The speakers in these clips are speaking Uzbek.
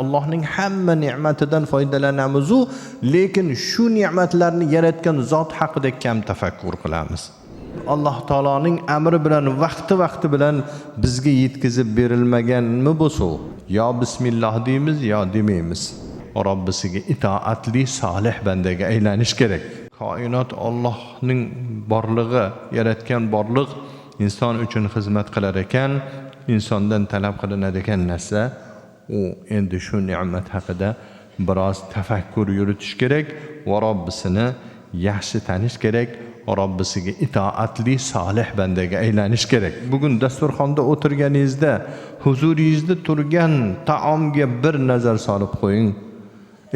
Allohning hamma ne'matidan foydalanamiz-u, lekin shu ne'matlarni yaratgan zot haqida kam tafakkur qilamiz. Alloh taoloning amri bilan vaqti-vaqti bilan bizga yetkazib berilmaganmi bu suv? Yo bismillah deymiz, yo demaymiz. Robbisiga itoatli solih bandaga aylanish kerak. Koinot Allohning borlig'i, yaratgan borliq inson uchun xizmat qilar ekan, insondan talab qilinadigan narsa u endi shu ne'mat haqida biroz tafakkur yuritish kerak va Robbisini yaxshi tanish kerak, Robbisiga itoatli solih bandaga aylanish kerak. Bugun dasturxonda o'tirganingizda huzuringizda turgan taomga bir nazar solib qo'ying.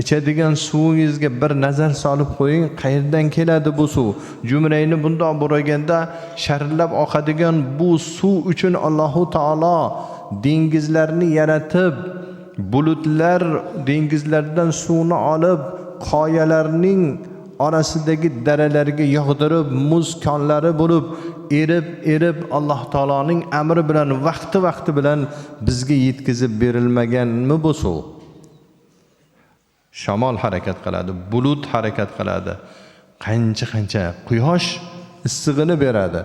Ichadigan suvingizga bir nazar solib qo'ying, qayerdan keladi bu suv? Jumrayni bundoq buraganda sharillab oqadigan bu suv uchun Allohu taolo dengizlarni yaratib, bulutlar dengizlardan suvni olib, qoyalarning orasidagi daralarga yog'dirib, muz konlari bo'lib, erib-erib Alloh taoloning amri bilan vaqti-vaqti bilan bizga yetkazib berilmaganmi bu suv? Shamol harakat qiladi, bulut harakat qiladi. Qancha-qancha quyosh issig'ini beradi.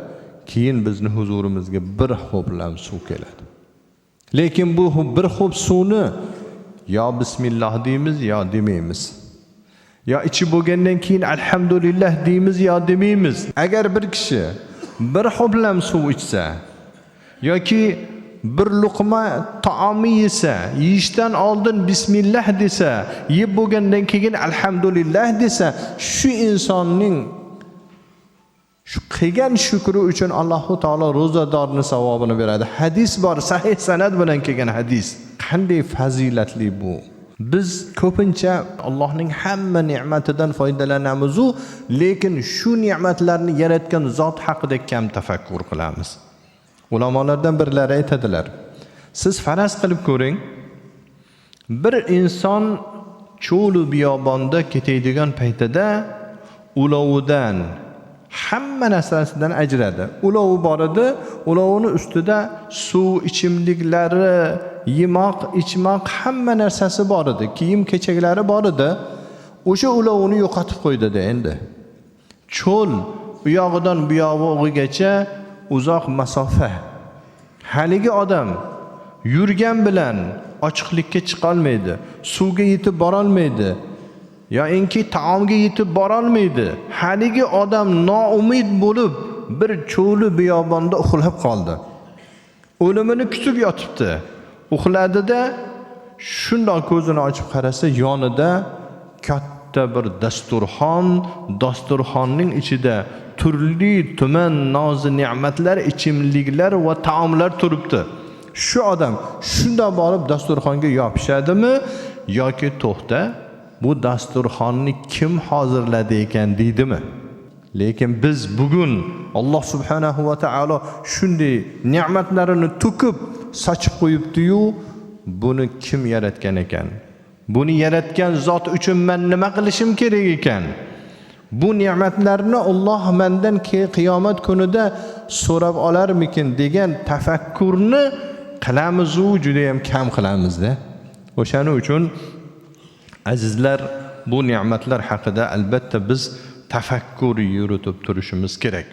Keyin bizni huzurimizga bir ho'plam suv keladi. Lekin bu bir ho'p suvni yo bismillah deymiz, yo demaymiz. Yo ichib bo'lgandan keyin alhamdulillah deymiz, yo demaymiz. Agar bir kishi bir ho'plam suv ichsa yoki bir luqma taomni yesa, yeyishdan oldin bismillah desa, yeb bo'lgandan keyin alhamdulillah desa, shu insonning shu qilgan shukri uchun Allohu taolo ro'zadorni savobini beradi. Hadis bor, sahih sanad bilan kelgan hadis. Qanday fazilatli bu. Biz ko'pincha Allohning hamma ne'matidan foydalanamiz-u, lekin shu ne'matlarni yaratgan zot haqida kam tafakkur qilamiz. Ulamolardan birlari aytadilar: siz faraz qilib ko'ring, bir inson cho'lu biyobonda ketaydigan paytida ulovidan, hamma narsasidan ajradi. Ulovi bor edi, ulovini ustida suv, ichimliklari, yemoq, ichmoq hamma narsasi bor edi, kiyim kechaklari bor edi. O'sha ulovini yo'qotib qo'ydi-da endi. Cho'l u yog'idan bu yog'igacha uzoq masofa. Haligi odam yurgan bilan ochiqlikka chiqolmaydi, suvga yetib borolmaydi, yoinki taomga yetib borolmaydi. Haligi odam noumid bo'lib bir cho'li biyobonda uxlab qoldi. O'limini kutib yotibdi. Uxladida shundoq ko'zini ochib qarasa, yonida katta bir dasturxon, dasturxonning ichida turli tuman nozi ne'matlar, ichimliklar va taomlar turibdi. Shu odam shundoq borib dasturxonga yopishadimi yoki to'xta, bu dasturxonni kim hozirladi ekan deydimi? Lekin biz bugun Alloh subhanahu va taolo shunday ne'matlarini to'kib, sochib qo'yibdi-yu, buni kim yaratgan ekan? Buni yaratgan zot uchun men nima qilishim kerak ekan? Bu ne'matlarni Alloh mendan qiyomat kunida so'rab olarmikin degan tafakkurni qilamiz-u, juda ham kam qilamizda. O'shaning uchun azizlar, bu ne'matlar haqida albatta biz tafakkur yuritib turishimiz kerak.